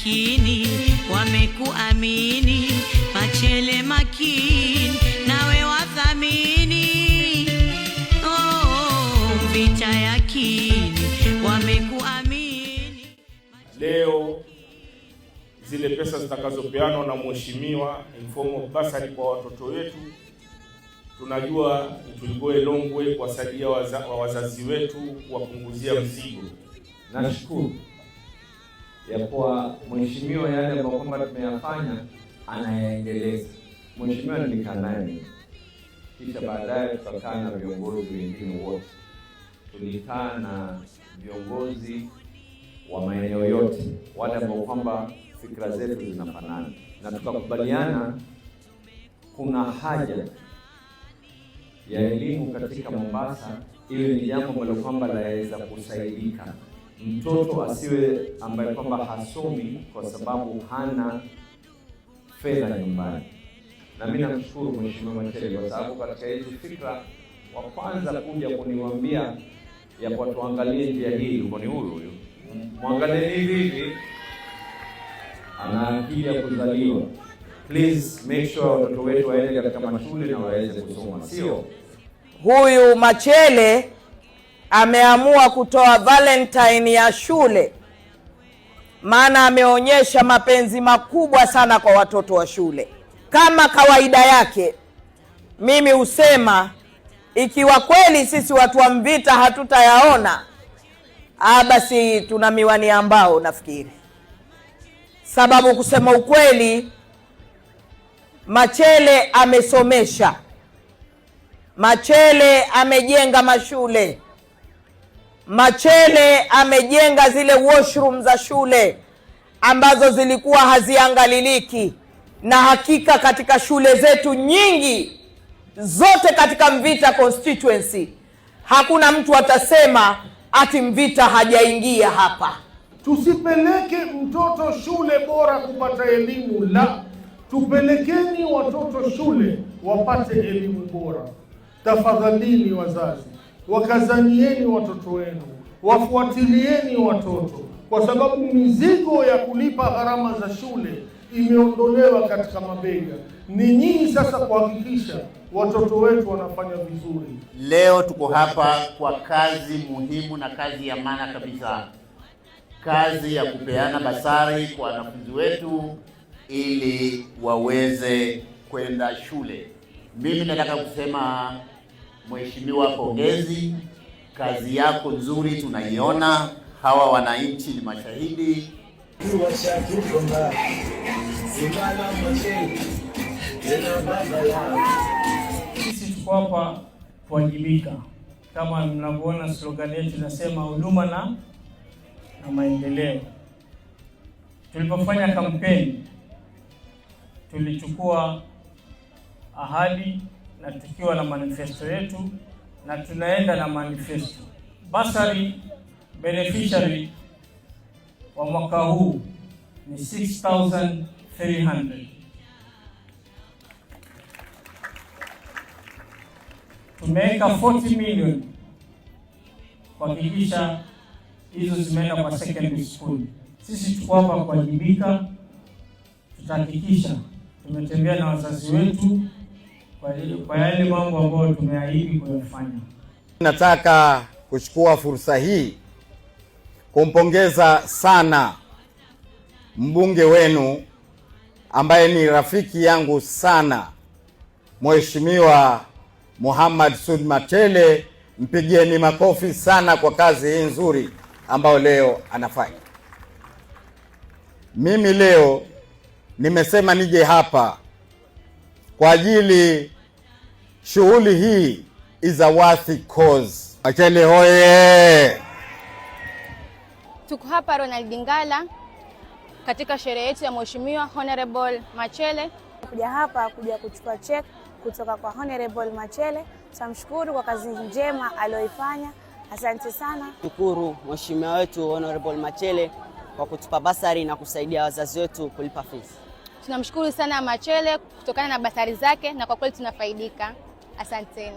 Yakini wamekuamini, Machele makini nawe wathamini. Oh, Mvita yakini wamekuamini. Leo zile pesa zitakazopeanwa na mheshimiwa in form of bursary kwa watoto wetu, tunajua it will go a long way kuwasaidia wazazi wetu kuwapunguzia mzigo. Nashukuru ya kuwa mheshimiwa yale ambayo kwamba tumeyafanya anayaendeleza. Mheshimiwa nilikaa naye, kisha baadaye tukakaa na viongozi wengine wote, tulikaa na viongozi wa maeneo yote, wale ambao kwamba fikra zetu zinafanana, na tukakubaliana kuna haja ya elimu katika Mombasa, iwe ni jambo ambalo kwamba laweza kusaidika. Mtoto asiwe ambaye kwamba hasomi kwa sababu hana fedha nyumbani. Na mimi namshukuru Mheshimiwa Machele kwa sababu katika hizi fikra wa kwanza kuja kuniambia ya kwa tuangalie njia hii ilikuwa ni huyu huyu, mwangalieni hivi hivi, ana akili ya kuzaliwa. Please make sure watoto wetu waende katika mashule na waweze kusoma, sio Huyu Machele ameamua kutoa Valentine ya shule, maana ameonyesha mapenzi makubwa sana kwa watoto wa shule. Kama kawaida yake, mimi husema ikiwa kweli sisi watu wa Mvita hatutayaona, basi tuna miwani ambao nafikiri. Sababu kusema ukweli, Machele amesomesha, Machele amejenga mashule, Machele amejenga zile washroom za shule ambazo zilikuwa haziangaliliki, na hakika katika shule zetu nyingi zote katika Mvita constituency hakuna mtu atasema ati Mvita hajaingia hapa. Tusipeleke mtoto shule bora kupata elimu, la, tupelekeni watoto shule wapate elimu bora. Tafadhalini wazazi, wakazanieni watoto wenu, wafuatilieni watoto, kwa sababu mizigo ya kulipa gharama za shule imeondolewa katika mabega. Ni nyinyi sasa kuhakikisha watoto wetu wanafanya vizuri. Leo tuko hapa kwa kazi muhimu na kazi ya maana kabisa, kazi ya kupeana basari kwa wanafunzi wetu ili waweze kwenda shule. Mimi nataka kusema Mheshimiwa, pongezi, kazi yako nzuri tunaiona, hawa wananchi ni mashahidi. Sisi tuko hapa kuwajibika, kama mnavyoona slogan yetu inasema huduma na maendeleo. Tulipofanya kampeni tulichukua ahadi na tukiwa na manifesto yetu na tunaenda na manifesto. Bursary beneficiary wa mwaka huu ni 6300. Tumeweka 40 million kuhakikisha hizo zimeenda kwa secondary school. Sisi tuko hapa kuwajibika, tutahakikisha tumetembea na wazazi wetu kwa yale mambo ambayo tumeahidi kuyafanya. Nataka kuchukua fursa hii kumpongeza sana mbunge wenu ambaye ni rafiki yangu sana, Mheshimiwa Muhammad Sud Machele. Mpigieni makofi sana kwa kazi hii nzuri ambayo leo anafanya. Mimi leo nimesema nije hapa kwa ajili shughuli hii is a worthy cause. Machele hoye! Tuko hapa Ronald Ngala katika sherehe yetu ya Mheshimiwa Honorable Machele. Kuja hapa kuja kuchukua check kutoka kwa Honorable Machele. Tunamshukuru kwa kazi njema aliyoifanya. Asante sana. Shukuru mheshimiwa wetu Honorable Machele kwa kutupa basari na kusaidia wazazi wetu kulipa fees. Tunamshukuru sana Machele kutokana na basari zake na kwa kweli tunafaidika. Asanteni.